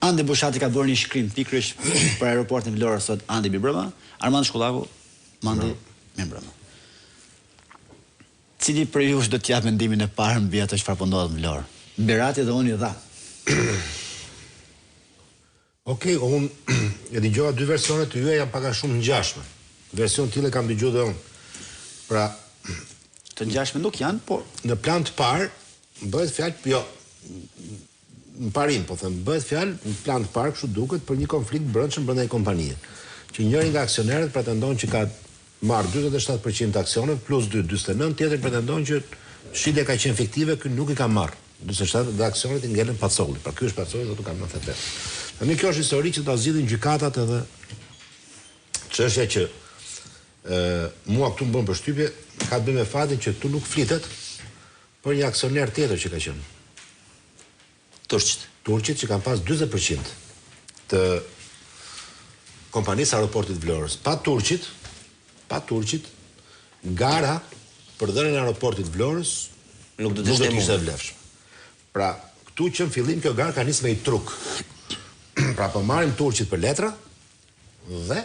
Andi Bushati ka bërë një shkrim pikërisht për aeroportin e Vlorës sot Andi mirëmbrëma, Armand Shkullaku, Mandi mirëmbrëma. Cili prej jush do të japë mendimin e parë mbi ato çfarë po ndodh në Vlorë? Berati dhe unë i dha. Okej, unë e dëgjova dy versione të juaja janë pak a shumë të ngjashme. Version të tillë e kam dëgjuar dhe unë. Pra, të ngjashme nuk janë, por në plan të parë bëhet fjalë, jo, në parim po them, bëhet fjalë në plan të parë kështu duket për një konflikt të brendshëm brenda një kompanie, që njëri nga aksionerët pretendon që ka marrë 47 për qind të aksioneve plus 2, 49, tjetri pretendon që shitja ka qenë fiktive, ky nuk i ka marrë 47 dhe aksionet i ngelen Pacollit. Pra ky është Pacolli dhe thotë kam 98. Tani kjo është histori që ta zgjidhin gjykatat edhe çështja që ë mua këtu më bën përshtypje ka të bëjë me faktin që këtu nuk flitet për një aksioner tjetër që ka qenë. Turqit. Turqit që kanë pas 40% të kompanisë aeroportit të Vlorës. Pa turqit, pa turqit, gara për dhënien e aeroportit të Vlorës nuk do të ishte e vlefshme. Pra, këtu që në fillim kjo garë ka nisë me një truk. Pra, po marrim turqit për letra dhe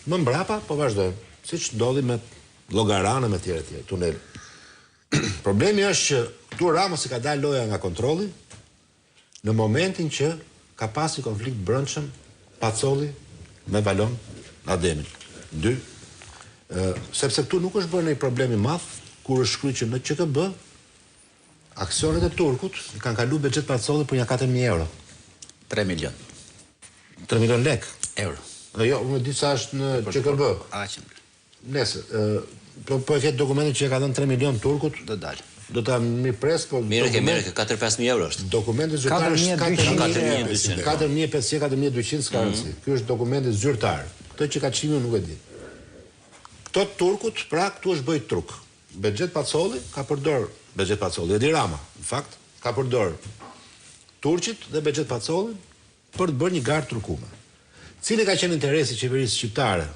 më mbrapa po vazhdojmë, siç ndodhi me Llogaranë me tjera tjera, tunel. Problemi është që këtu Ramës i ka dalë loja nga kontrolli në momentin që ka pas një konflikt të brendshëm Pacolli me Valon Ademin. Dy, ë sepse këtu nuk është bërë ndonjë problem i madh kur është shkruar që në QKB aksionet e Turkut i kanë kalu Behgjet Pacollit për nja 4000 euro. 3 milion. 3 milion lek. Euro. Jo, unë e di sa është në QKB. Aq. Nëse, po po e ke dokumentin që e ka dhënë 3 milion turkut, do dalë. Do ta mirëpres, po Mirë ke, mirë ke, 4-5 mijë euro është. Dokumenti zyrtar është 4200. 4500, 4200 s'ka rëndësi. Ky është dokumenti zyrtar. Këtë që ka Çimi nuk e di. Këto turkut, pra këtu është bërë truk. Behgjet Pacolli ka përdor Behgjet Pacolli, Edi Rama, në fakt, ka përdor turqit dhe Behgjet Pacollin për të bërë një garë trukume. Cili ka qenë interesi i qeverisë shqiptare,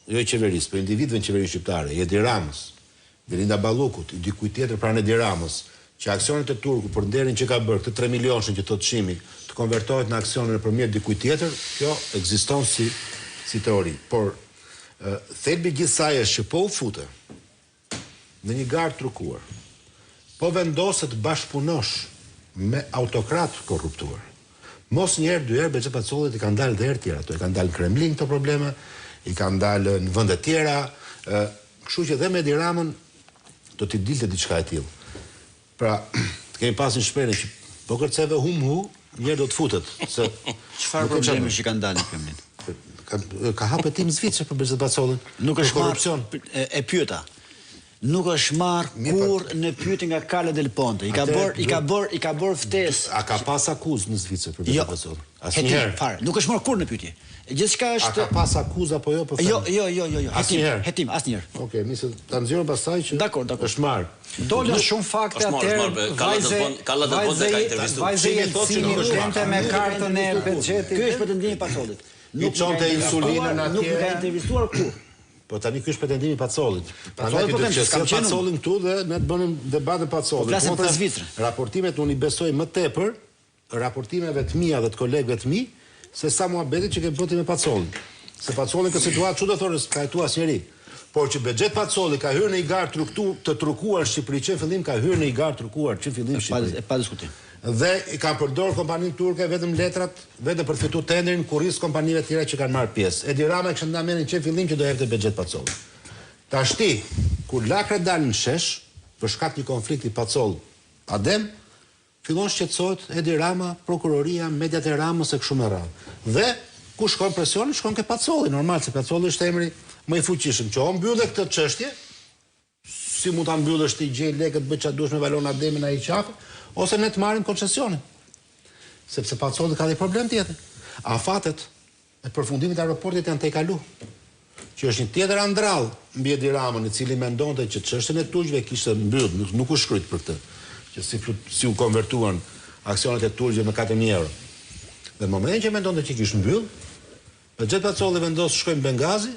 jo i qeverisë, po individëve në qeverinë shqiptare, i Edi Ramës, Belinda Ballukut, i dikujt tjetër pranë Edi Ramës, që aksionet e turkut për nderin që ka bërë, këtë 3 milionëshin që thotë Çimi, të konvertohet në aksione nëpërmjet dikujt tjetër, kjo ekziston si si teori. Por thelbi i gjithë saj është që po u fute në një garë trukuar, po vendose të bashkëpunosh me autokratë të korruptuar. Mos një herë, dy herë, Behgjet Pacollit i kanë dalë dhe herë tjera, ato i kanë dalë në Kremlin këto probleme, i kanë dalë në vende tjera, ë, kështu që dhe me Edi Ramën do t'i dilte diçka e tillë. Pra, kemi pas një shprehje që po kërceve hum hu, një herë do të futet, se çfarë probleme që kanë dalë në Kremlin? Ka ka hap hetim në Zvicër për Behgjet Pacollin. Nuk është korrupsion. E, e pyeta. Nuk është marr po- kurrë në pyetje nga Carla Del Ponte. I ka bër, i ka bër, i ka bër ftesë. A ka pas akuzë në Zvicër për Behgjet jo. Pacollin? Asnjëherë. Fare, nuk është marr kurrë në pyetje. Gjithçka është A ka pas akuzë apo jo po them? Jo, jo, jo, jo, jo. Hetim, hetim, asnjëherë. Okej, okay, ta nxjerrim pastaj që Dakor, dakor. Është marr. Dolën shumë fakte atëherë vajze vajze vajze Jelcini vente me kartën e Behgjetit. Ky është pretendimi i Pacollit. Nuk çonte insulinën atje. Nuk më ka intervistuar kurrë. Po tani ky është pretendimi i Pacollit. Prandaj ti do të sjellësh Pacollin këtu dhe ne të bënim debat me Pacollin. Po flasim për Zvicrën. Raportimet unë i besoj më tepër raportimeve të mia dhe të kolegëve të mi, se sa muhabetit që ke bërë ti me Pacollin. Se Pacolli në këtë situatë ç'u do thonë s'ka hetuar asnjeri. Por që Behgjet Pacolli ka hyrë në një garë truktu, të trukuar në Shqipëri që në fillim ka hyrë në një garë trukuar që në fillim në Shqipëri. Pa diskutim. Dhe i kanë përdorur kompaninë turke vetëm letrat, vetëm për të fituar tenderin kurriz kompanive të tjera që kanë marrë pjesë. Edi Rama e kishte nda mendjen që në fillim që do jepte Behgjet Pacollin. Tashti, kur lakrat dalin në shesh, për shkak të një konflikti Pacoll Adem, Fillon shqetësohet Edi Rama, prokuroria, mediat e Ramës e kështu me radhë. Dhe ku shkon presioni? Shkon ke Pacolli, normal se Pacolli është emri më i fuqishëm. Që o mbylle këtë çështje, si mund ta mbyllësh ti gjej lekët bëj çfarë duash me Valon Ademin ai qafe, ose ne të marrim koncesionin. Sepse Pacolli ka dhe problem tjetër. Afatet e përfundimit të aeroportit janë tejkalu. Që është një tjetër andrall mbi Edi Ramën, i cili mendonte që çështjen e turqve e kishte mbyll, nuk, nuk u shkrujt për këtë, që si flut, si u konvertuan aksionet e turqve me 4000 euro. Dhe në momentin që mendonte që kish mbyll, Behgjet Pacolli vendos të shkojë në Bengazi,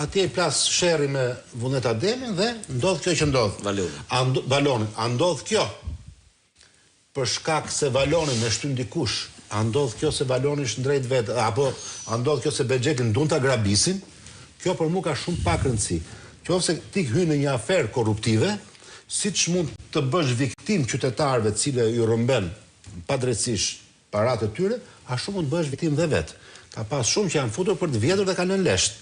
atje i plas sherri me Vullnet Ademin dhe ndodh kjo që ndodh. Valonin. A ndo, Valonin. A ndodh kjo? Për shkak se Valonin e shtyn dikush. A ndodh kjo se Valoni është n'drejt vetë, apo a ndodh kjo se Bexhetin duan ta grabisin? Kjo për mua ka shumë pak rëndësi. Qoftë se ti hyn në një aferë korruptive, siç mund të bësh viktimë qytetarëve të cilëve ju rrëmben padrejtësisht paratë e tyre, ashtu mund të bëhesh viktimë dhe vetë. Ka pas shumë që janë futur për të vjedhur dhe kanë lënë lesht.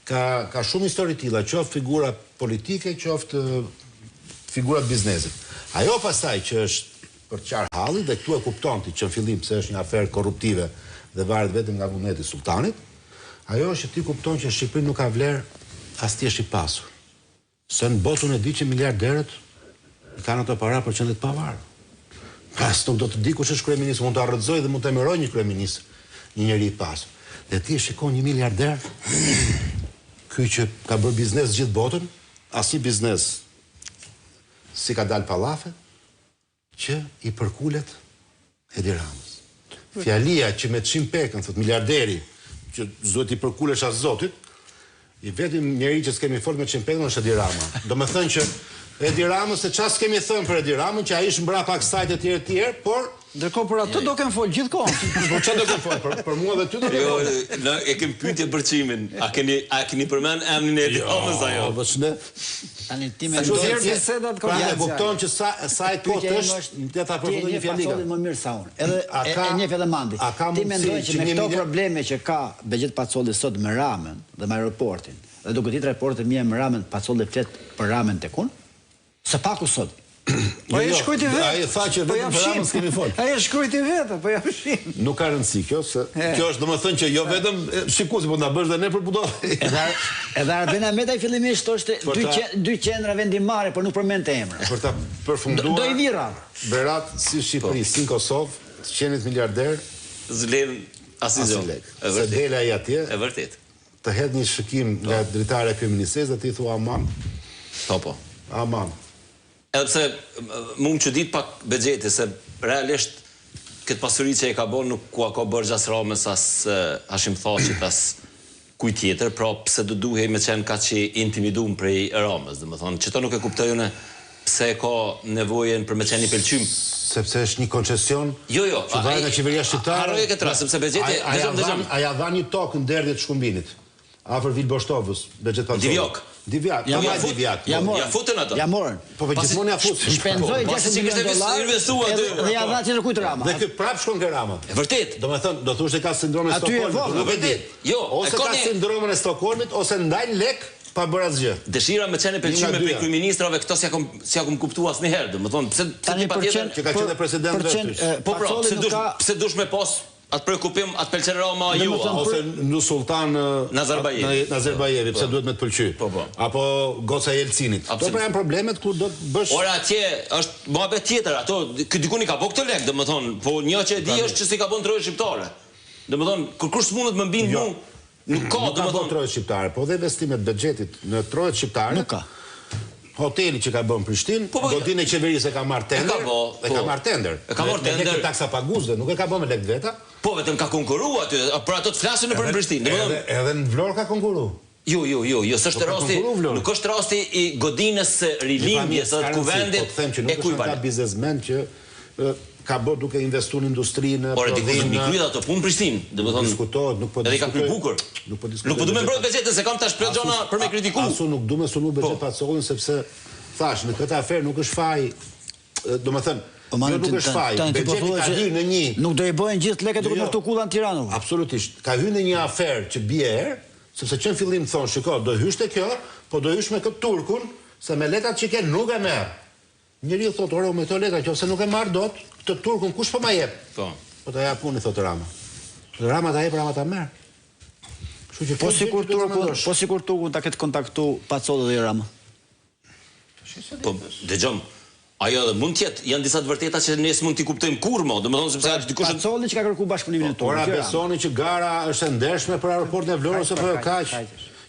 Ka ka shumë histori të tilla, qoftë figura politike, qoftë figura të biznesit. Ajo pastaj që është për të qarë halli dhe këtu e kupton ti që në fillim pse është një aferë korruptive dhe varet vetëm nga vullneti i sulltanit, ajo është që ti kupton që në Shqipëri nuk ka vlerë as të jesh i pasur. Se në botë unë e di që miliarderët i kanë ato para për të qenë të pavarur. As nuk do të di kush është kryeministër, mund ta rrëzoj dhe mund të emëroj një kryeministër, një njeri i pasur. Dhe ti e shikon një miliarder, ky që ka bërë biznes gjithë botën, asnjë biznes s'i ka dalë pa llafe, që i përkulet Edi Ramës. Fjalia që me Çim Pekën, thotë miliarderi, që s'duhet t'i përkulesh as Zotit, i vetmi njeri që s'kemi fol me Çim Pekën është Edi Rama. Domethënë që Edi Ramës se ça s'kemi thënë për Edi Ramën, që ai është mbrapa kësaj të tjerë të tjerë, por Ndërkohë për atë do kem fol gjithkohë. Po ça do kem fol për për mua dhe ty do kem jo, fol. Jo, ne e kem pyetje për Çimin. A keni a keni përmend emrin e Edi jo, Ramës ajo? Jo, po ç'ne. Tani ti mendon se bisedat pra e kupton që sa sa e kotë është, le ta përfundoj një fjali. Ti më mirë sa unë. Edhe e, e njeh edhe Mandi. Ti mendon që me këto probleme që ka Behgjet Pacolli sot me Ramën dhe me aeroportin, dhe duke ditur raportet e mia me Ramën, Pacolli flet për Ramën tek unë? Së paku sot. Po ai jo, shkruajti vetë. Ai tha që po vetëm për Ramën s'kemi fol. Ai shkruajti vetë, po ja fshim. Nuk ka rëndësi kjo se kjo është domethënë që jo vetëm shikuesi, po na bësh dhe ne për budallë. Edhe edhe Arben Ahmetaj fillimisht thoshte dy dy qendra vendimmarrje, por nuk përmendte emra. Për ta përfunduar. Do i vi radha. Berat si në Shqipëri, po. si në Kosovë, të qenit miliarder, s'vlen asnjë gjë. Se del ai atje. E vërtetë. Të hedh një shikim nga dritarja e kryeministrisë dhe ti thua aman. Po po. Aman. Edhe pse mu më çudit pak Bexheti se realisht këtë pasuri që e ka bo nuk ua ka bërë as Ramës as Hashim Thaçit as kujt tjetër, pra pse do duhej me qenë kaq i intimidum prej Ramës, domethënë qëto nuk e kuptoj unë pse e ka nevojën për me qenë i pëlqym. Sepse është një koncesion jo, jo, që varet nga qeveria shqiptare. Harroje këtë rast, sepse Bexheti, dëgjom, dëgjom. A ja dha një tokë në derdhje të Shkumbinit, afër Vilë Boshtovës, Behgjet Pacollit. Divjak. Divjak, ja, ja, Divjak. Ja morën. Ja futën ato. Ja morën. Po po gjithmonë ja futën. Shpenzoi 60 milionë dollarë. Edhe dhe ja dha tjetër kujt Rama. Dhe ky prap shkon ke Rama. E vërtet. Domethënë, do thosh se ka sindromën e Stokholmit. Nuk e di. Jo, ose ka sindromën e Stokholmit ose ndajnë lek Pa bërë asgjë. Dëshira me qenë e pëlqyme prej kryeministrave këto s'ja kom s'ja kom kuptu asnjëherë, domethënë pse pse ti patjetër që ka qenë president vetë. Po pra, pse dush pse dush me pas atë preokupim, a të pëlqen Rama a jo, a? Ose Nursultan Nazarbajevi. Nazarbajevi, pse duhet me të pëlqy? Po, po. Apo goca e Jelcinit. Këto pra janë problemet kur do të bësh Ore atje është muhabet tjetër, ato ky dikun i ka bo këto lekë, domethënë, po një që e di është që s'i ka bo në troje shqiptare. Domethënë, kurrkush s'mundet më bind mu Nuk ka, domethënë. Nuk ka trojet shqiptare, po dhe investimet Bexhetit në trojet shqiptare. Nuk ka. Hoteli që ka bërë në Prishtinë, po, po, godinën e qeverisë e ka marrë tender, e ka, bo, e ka po. marrë tender. E ka marrë tender. Me lekë taksapaguesve, nuk e ka bërë me lekë veta. Po vetëm ka konkurru aty, për ato të flasin nëpër Prishtinë, domethënë. Edhe edhe në Vlorë ka konkurru. Jo, jo, jo, jo, s'është po rasti, nuk është rasti i godinës së rilindjes së kuvendit. Po të them që nuk është nga biznesmen që ka bërë duke investu në industri, në prodhim. Ore diku do m'i kryejë ato punë në Prishtinë, domethënë. Diskutohet, nuk po diskutoj. Edhe i ka kry bukur. Nuk po diskutoj. Nuk po du me mbrojt Bexhetin se kam tash plot gjëra për me kritiku. As unë nuk du me sulmu Behgjet po. Pacollin sepse thash në këtë aferë nuk është faj, domethënë Po jo nuk është faj. Po Bexheti ka hyrë në një Nuk do i bëjnë gjithë lekët duke jo. ndërtu kulla në Tiranë. Absolutisht. Ka hyrë në një aferë që bie erë, sepse që në fillim thonë, shiko, do hysh te kjo, po do hysh me këtë turkun, se me lekrat që ke nuk e merr. Njeriu thotë, ore, me këto lekra, qoftë se nuk e marr dot, këtë turkun kush po ma jep? Po. Po ta jap unë, i thotë Rama. Dhe Rama ta jep, Rama ta merr. Kështu që po sikur turkun, po sikur turkun ta ketë kontaktu Pacolli dhe jo Rama. Po, dëgjom. Ajo edhe mund të jetë, janë disa të vërteta që ne s'mund t'i kuptojmë kurrë më, domethënë sepse aty dikush Pacolli që ka kërkuar bashkëpunimin e turkut. Ora besoni që gara është e ndershme për aeroportin e Vlorës apo jo kaq?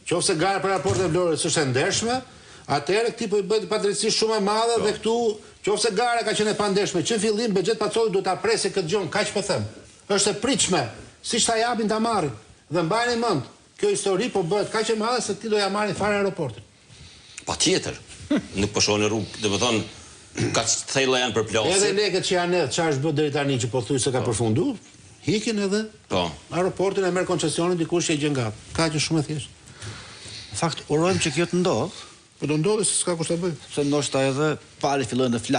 Qoftë se gara për aeroportin e Vlorës është e ndershme, Atëherë këtij po i bëhet padrejtësi shumë e madhe dhe këtu, qoftë se gara ka qenë e pandershme që në fillim Behgjet Pacolli duhet ta presë këtë gjë, kaq po them. Është e pritshme, siç ta japin ta marrin. Dhe mbajeni mend, kjo histori po bëhet kaq e madhe se këtij do ja marrin fare aeroportin. Patjetër. Nuk po shohin rrugë, domethënë kaq të thella janë përplasjet. Edhe lekët që janë hedh, çfarë është bërë deri tani që pothuajse ka përfundu? Ikin edhe Po. aeroportin e merr koncesionin dikush që e gjen gati. Kaq është shumë e thjeshtë. Në fakt urojmë që kjo të ndodhë. Po do ndodhë se s'ka kush ta bëjë. Sepse ndoshta edhe palët fillojnë të flasin.